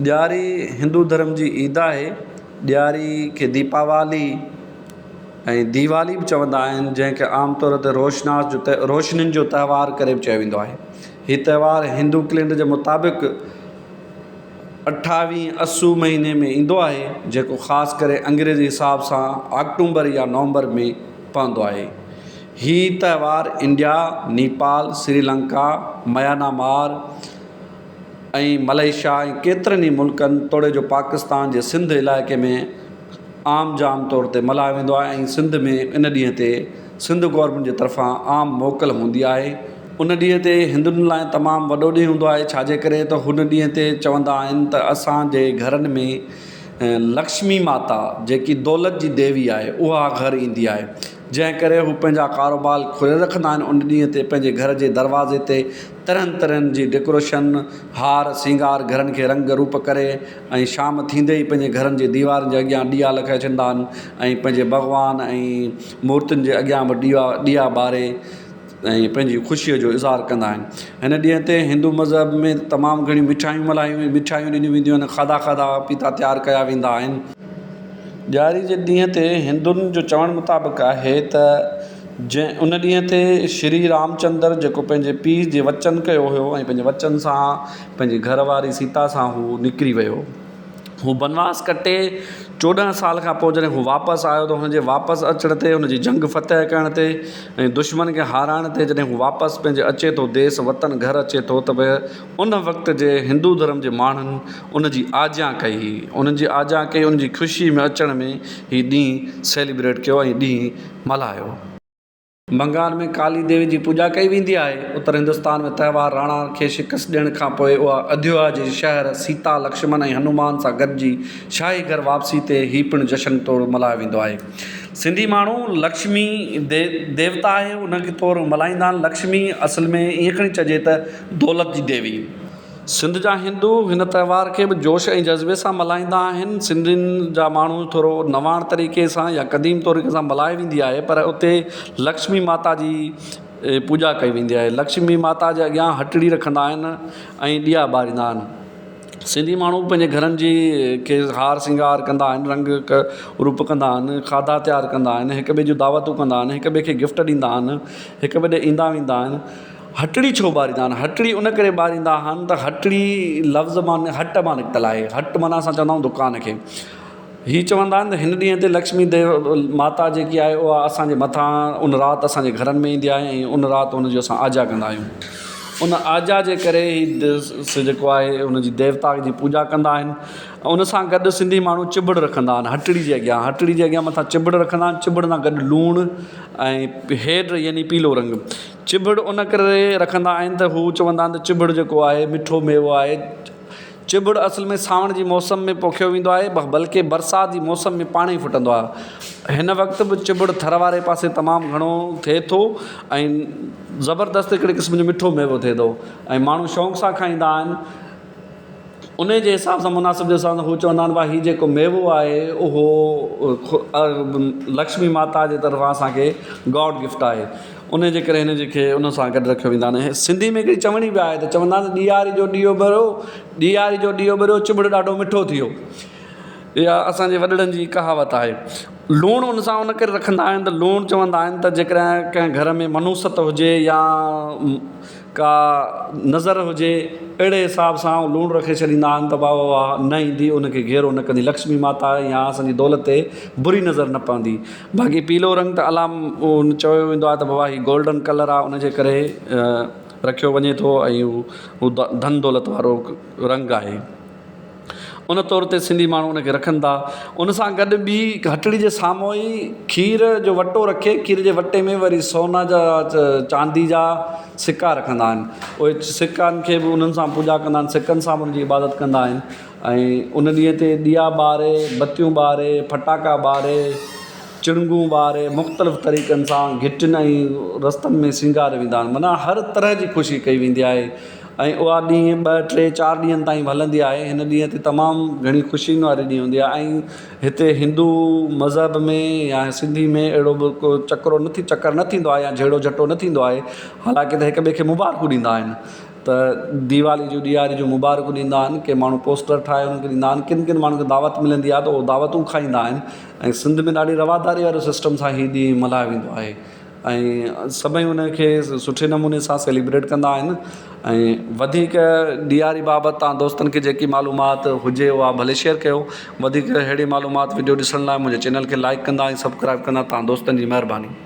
ڏياري هندو ڌرم جي عيد آهي. ڏياري کي ديپاوالي ۽ ديوالي به چوندا آهن جنهن کي عام طور تي روشناس جو روشنين جو تهوار ڪري به چيو ويندو آهي. هي تهوار هندو ڪئلينڊر جي مطابق اٺاويهه اسو مهيني ۾ ايندو آهي جيڪو خاص ڪري انگريزي حساب سان آڪٽوبر يا نومبر ۾ پوندو آهي. هي تهوار India, Nepal, Sri Lanka, Myanmar ۽ Malaysia ۽ ڪيترن ئي ملڪن توڙي جو پاڪستان جي سنڌ علائقي ۾ عام جام طور تي ملهايو ويندو آهي ۽ سنڌ ۾ ان ڏينهن تي سنڌ گورنمينٽ جي طرفان عام موڪل هوندي آهي. ان ڏينهن تي هندن لاءِ تمام وڏو ڏينهن هوندو آهي ڇا جي ڪري ته هن ڏينهن تي چوندا آهن ته اسان جي گهرن ۾ لڪشمي ماتا جيڪي دولت جي ديوي آهي اها گهر ايندي آهي جنهن ڪري هو پنهنجا ڪاروبار کولي رکندا آهن ان ڏينهن تي پنهنجي گهر جي دروازي تي طرحن طرحن جي ڊيڪوريشن هار سينگار گهرن کي رنگ روپ ڪري ۽ شام ٿيندي ئي پنهنجي گهرن جي ديوارن جي اڳيان ڏيئا لڳائي ڇڏيندا آهن ۽ پنهنجي ڀڳوان ۽ مورتين جي اڳيان به ڏيئا ڏيئا ٻاري ۽ پنهنجي خوشيءَ جو اظهار ڪندا آهن. هن ڏينهن تي هندو مذهب ۾ تمام گهڻيون مٺايون ملهايون مٺايون ڏنيون وينديون آهن کاڌا کاڌا پيتا تيار ڪيا ويندا آهن. ڏياري جي ڏينهن تي هندن جو چوڻ مطابق آهي ته جنهن ان ڏينهن تي شري رامچندر جيڪو پنهنجي پيءُ جي وچن ڪيو هيو ۽ پنهنجي وچن سان پنهنجي گهر واري سيتا سان هو نڪري ويو. هو بنواس ڪٽي 14 سال کان پوءِ جڏهن هو واپس آيو ته هن جي واپس اچڻ تي هن جي جنگ فتح ڪرڻ تي ۽ دشمن کي هارائڻ تي جڏهن هو واپس پنهنجي اچي ٿو ديس وطن گهر اچي ٿو ته به ان وقت جي هندو ڌرم جي ماڻهن ان جي آجيان ڪئي هئي انهن جي آجيان ڪئي ان جي خوشي ۾ اچڻ ۾ هي ڏينهن سيليبريٽ ڪيو ۽ ڏينهن ملهايو. بنگال ۾ ڪالي ديوي جي پوڄا ڪئي ويندي آهي. اتر هندستان ۾ تهوار راڻا کي شڪست ڏيڻ کان پوءِ اها اڌيويا جي شهر سيتا، لڪشمڻ ۽ هنومان سان گڏجي شاهي گهر واپسي تي هي پڻ جشن طور ملهايو ويندو آهي. سنڌي ماڻهو لڪشمي ديوتا آهي ان کي طور ملهائيندا آهن. لڪشمي اصل ۾ ائين کڻي چئجي ته دولت جي ديوي. سنڌ جا هندو هن تهوار کي به جوش ۽ جذبي سان ملهائيندا آهن. سنڌين جا ماڻهو ٿورو نواڻ طريقي سان يا قديم طريقي سان ملهائي ويندي آهي پر اتي لڪشمي ماتا جي پوڄا ڪئي ويندي آهي. لڪشمي ماتا جي اڳيان هٽڙي رکندا آهن ۽ ڏيئا ٻاريندا آهن. سنڌي ماڻهو پنهنجي گهرن جي کي هار سينگار ڪندا آهن رنگ روپ ڪندا آهن کاڌا تيار ڪندا آهن هڪ ٻئي جون دعوتون ڪندا آهن هڪ ٻئي کي گفٽ ڏيندا آهن هڪ ٻئي ڏي ايندا ويندا آهن. هٽڙي ڇو ٻاريندا آهن؟ هٽڙي ان ڪري ٻاريندا آهن ته هٽڙي لفظ مان هٽ مان نڪتل آهي. هٽ معنيٰ اسان چوندا آهيون دڪان کي. هي چوندا آهن ته هن ڏينهن تي لڪشمي ديو ماتا جيڪي آهي اها اسان جي مٿان ان رات اسان جي گهرن ۾ ايندي آهي ۽ ان رات ان جو اسان آجيان ڪندا آهيون. ان آجيان جي ڪري هي جيڪو آهي ان جي ديوتا جي پوڄا ڪندا آهن. ان سان گڏ سنڌي ماڻهو چڀڙ رکندا آهن هٽڙي جي اڳيان. هٽڙي جي اڳيان مٿان چڀڙ رکندا آهن. چڀڙ سان گڏ لوڻ ۽ هيڊ يعني پيلو رنگ. چڀڙ ان ڪري رکندا آهن ته هو چوندا آهن ته چڀڙ جيڪو آهي مٺو ميوو آهي. چڀڙ اصل ۾ سانوڻ جي موسم ۾ پوکيو ويندو آهي بلڪه برسات جي موسم ۾ پاڻ ئي ڦٽندو آهي. هن وقت به چڀڙ ٿر واري پاسي تمام گهڻو ٿئي ٿو ۽ زبردست هڪڙي قسم جو مٺو ميوو ٿئي ٿو ۽ ماڻهو شوق سان کائيندا آهن. انهي جي حساب سان مناسب جي حساب سان هو چوندا آهن ڀائي هي جيڪو ميوو آهي اهو لڪشمي ماتا جي طرفان اسان کي گاڊ گفٽ آهي انهي جي ڪري هن جي کي ان سان گڏ رکيو ويندا آهن ۽ سنڌي ۾ هڪڙي چوڻي به آهي ته چوندا آهن ڏياري جو ڏيئو ٻريو ڏياري جو ڏيئو ٻريو چڀڙ ڏاڍو مٺو ٿي ويو اها اسان جي وڏڙن جي ڪهاوت آهي لوڻ ان سان ان ڪري رکندا آهن ته لوڻ چوندا آهن ته جيڪڏهن ڪنهن گهر ۾ منحوست هجي يا ڪا نظر هجي اهڙي حساب سان لوڻ رکي ڇڏيندا آهن ته بابا اها نه ايندي ان کي گهيرو نه ڪندي لڪشمي ماتا يا اسان جي دولت تي بري نظر نه پوندي باقي پيلو رنگ ته علام چيو ويندو آهي ته بابا هي گولڊن ڪلر آهي ان جي ڪري رکيو وڃي ٿو ۽ هو ڌن دولت وارو رنگ آهي. ان طور تي سنڌي ماڻهو ان کي رکن ٿا. ان سان گڏ ٻي هٽڙي جي سامهون ئي کير جو وٽو رکي کير جي وٽي ۾ وري سون جا چاندي جا سڪا رکندا آهن. اهي سڪن کي به انهن سان پوڄا ڪندا آهن سڪن سان به ان جي عبادت ڪندا آهن ۽ ان ڏينهن تي ڏيئا ٻاري بتيون ٻاري ڦٽاڪا ٻاري چڻگون ٻاري مختلف طريقن سان گهٽين ۽ رستن ۾ سينگاري ويندا آهن معنيٰ هر طرح جي خوشي ڪئي ويندي آهي. ۽ اها ڏينهن ٻه ٽي چار ڏينهن تائين به هلندي آهي هن ڏينهن تي تمام گهڻي خوشين واري ڏينهن هوندي آهي ۽ هتي هندو مذهب ۾ يا سنڌي ۾ اهڙو به ڪو چڪرو نه ٿي چڪر نه ٿيندو آهي يا جهيڙو جهٽو نه ٿيندو آهي حالانڪه ته هڪ ٻئي کي مبارڪون ڏيندا آهن. ته ديوالي جون ڏياري جون مبارڪون ڏيندا آهن ڪي ماڻهو پوسٽر ٺاهي انهن کي ڏيندا آهن ڪن ڪن ماڻهن کي دعوت ملندي آهي ته اهي دعوتون کائيندا آهن ۽ سنڌ ۾ ڏاڍي رواداري واري سسٽم سان هي ڏينهن ملهايو ويندو آهي ۽ سڀئي ان کي سٺي نموني سان سيليبريٽ ڪندا آهن ۽ وڌيڪ ڏياري بابت توهان دوستن کي جيڪي معلومات هجي اها ڀلي شيئر ڪيو وڌيڪ اهڙي معلومات وڊيو ڏسڻ لاءِ منهنجي چينل کي لائيڪ ڪندا ۽ سبسڪرائيب ڪندا توهان دوستن جي مهرباني.